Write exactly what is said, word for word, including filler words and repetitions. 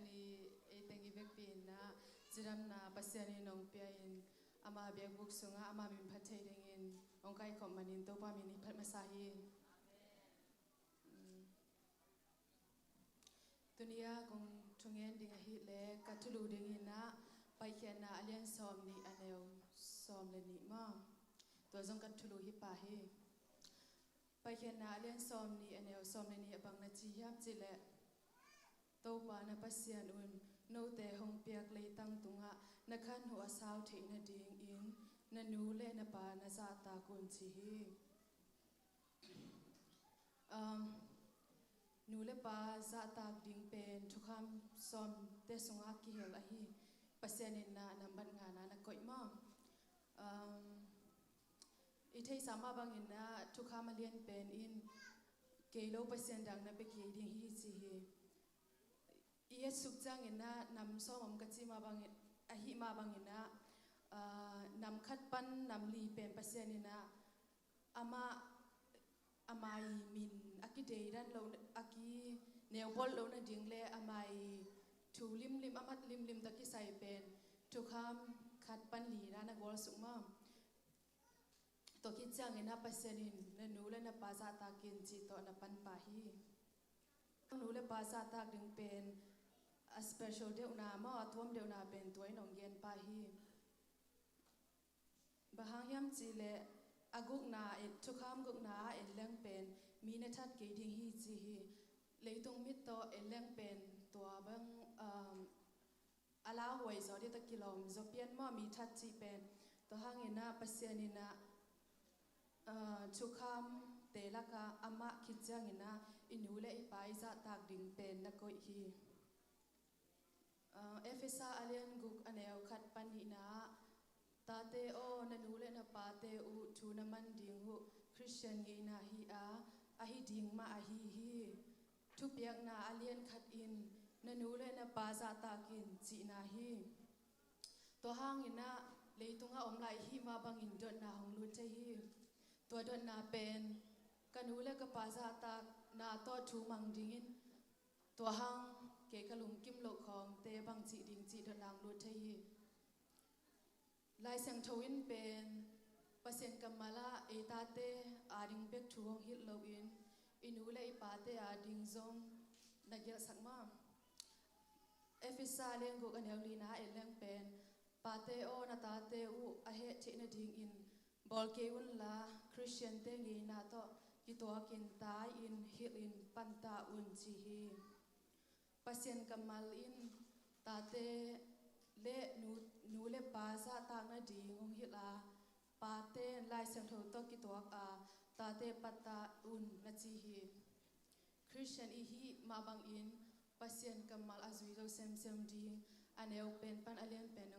Ni ei teng i vekpi in ah cidamna Pasian in hong pia in, ama biakbuk sungah ama min phat thei dingin hong kaikhawm manin Topa min i phat masa hi. Tuni-a kong thungen ding ahih leh ka thulu dingin ah Paikhiatna a lian sawm nih a neu sawm le nih maw? Tua zong ka thulu hi pah hi. Paikhiatna a lian sawm nih a neu sawm le nih ah bang na ci hiam cih leh, Topa na Pasian un note hong piak leitang tungah na khan uh a sau theih nadingin na nu le na pa na zahtak un ci hi. Um, nu le pa zahtak ding pen thukham sawmte sungah kihel ahi. Pasian in ah nambat ngana na koih maw? Um, i theihsa mah bangin ah thukham a lian pen in kei lo pasian dang na pia kei ding hi ci hi. I etsuk ciangin ah nam sawm om ka ci mah bangin, ahih mah bangin ah, ah, nam khat pan nam li pen Pasian in ah amah, ama i min a kideidan lo, a kineubawlh loh nading le ama i thu limlim, a mat limlim tawh kisai pen thukham khat pan lina na gualsuk maw? Tua khit ciangin ah Pasian in na nu le na pa zahtak in cih tawh na pan pah hi. Nu le pa zahtak ding pen a special deuhna maw, a tuam deuhna pen tua in hong gen pah hi. Bang hang hiam cih leh a gukna et, thukham gukna a et leng pen mi na that kei ding hi ci hi. Leitung mit tawh et leng pen tua bang, um, a lauhuai zaw ding tawh kilawm zaw pian maw, mi that cih pen. Tua hangin ah Pasian in ah, ah, thukhamte lakah amah khit ciangin ah i nu le i pa i zahtak ding pen na koih hi. Ah, Efesa a lian guk a neu khat pan nihna ah, tate aw, na nu le na pate uh thu na man ding uh Khristian ngeina hi a, ahi ding mah ahi hi. Thupiakna a lian khat in na nu le na pa zahtak in cihna hi. Tua hangin ah leitungah om lai hih mah bangin dotna hong lut thei hi. Tua dotna pen ka nu le ka pa zahtakna tawh thu mang dingin tua hang kei ka lungkim loh khawngte bang cih ding cih dotna hong lut thei hi. Lai Siangtho in pen Pasian kammal ah ei tate ading bek thu hong hilh loin i nu le i pate ading zong na gelhsak maw? Efesa lian guk a neu lina et leng pen, pate aw, na tate uh a heh theih nadingin bawl kei unla Khristiante ngeina tawh kituakin tai-in hilhin panta un ci hi. Pasian kammal in tate le nu, nu le pa zahtak nading hong hilh a, pate in Lai Siangtho tawh kituak a, tate panta un na ci hi. Khristian i hih mah bangin Pasian kammal a zui zo semsem ding a neu pen pan a lian pen